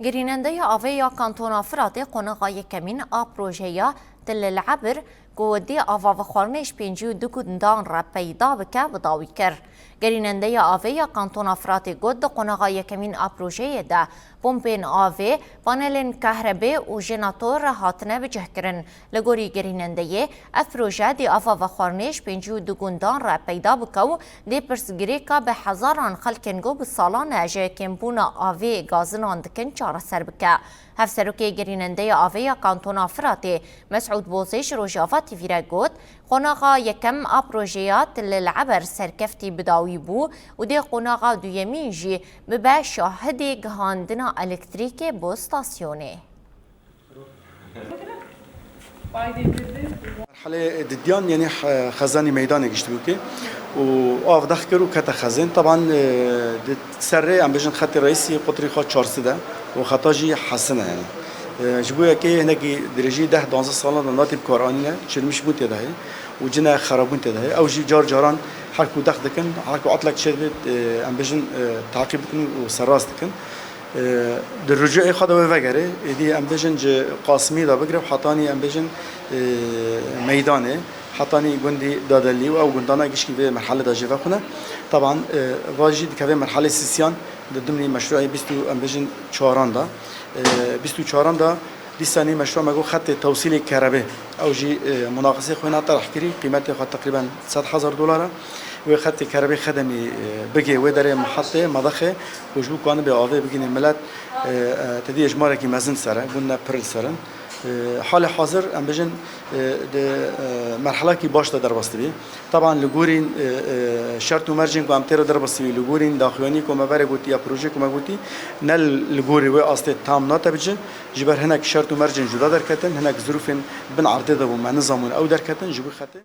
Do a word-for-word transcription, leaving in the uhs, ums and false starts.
Gerînendeya avê ya Kantona Firatê qonaxa yekemîn a projeya Til El Ebir, ku dê ava vexwarinê ji pêncî û du gundan re peyda bike, bi dawî kir. Gerînendeya avê ya Kantona Firatê got, di qonaxa yekemîn a projeyê de pompên avê, panelên kahrebê û jenator hatine bicihkirin. Li gorî gerînendeyê, ev proje dê ava vexwarinê ji pêncî û du gundan re peyda bike û dê pirsgirêka bi hezaran xelkên ku bi salan e ji kêmbûna avê gazinan dikin çareser bike. Hevserokê gerînendeya avê ya Kantona Firatê, Mesûd Bozê ji Rojava T V re got, qonaxa yekem a projeya Til El Eber serkeftî bi dawî bû û dê qonaxa duyemîn jî bibe şahidê gihandina elektrîkê bo stasyonê. Merhelê didiyan, yanî, he-, xezanî meydanê giştibû ki û av dex kir û kete xezên. Teban, e, di serrê, em bêjin, xetê reîsî qutirî xwe çar sed e û xeta jî hesin e, yanî. E, ji bo yekê hinekî dirêjî deh danzdeh salan de natê bi kar anîne, çirmiş bûn tê de heye û cine xerabûn tê de heye. Ew jî car caran her ku dex dikin, her ku etlek çêdibê, e, em bêjin, e, teqîb dikin û serrast dikin. E, di ricûê xwe de wê vegerê, êdî em bêjin ji Qasimî de bigire hetanî em bêjin, e, meydanê, hetanî gundî Dadelî û ew gundana gişkî vê merhelê de jê vexwine. Teban, e, va jî dikeve merhelê sisiyan di dimnî meşrûê bîst û em bêjin çaran de. E, bîst û çaran de dîsanî meşrû me got xetê tewsîlê kerebê. Ew jî, e, munaqisê xwe hêna terh kirî, qîmetê xwe teqrîben sed hezar dolar e. Wê xetê kerebê xedemî, e, bigê wê derê mihetê, medexê, ku ji bo ku anibê avê bigînê milet, e, e, tedî êjmarekî mezin ser e, gund ne pir li ser in. E, halê hazir, em bêjin, e, di, e, merhelakî baş de derbas dibî. Teban li gorî, e, e, şert û mercên ku em tê re derbas dibî, li gorî daxuyanî ku me berê gotî ya projê ku me gotî, ne li gorî wê astê tam nate bi cih, ji ber hinek şert û mercên cuda derketin, hinek zirûfên bin erdê de bû me nizamûn ew derketin, ji bo xetê.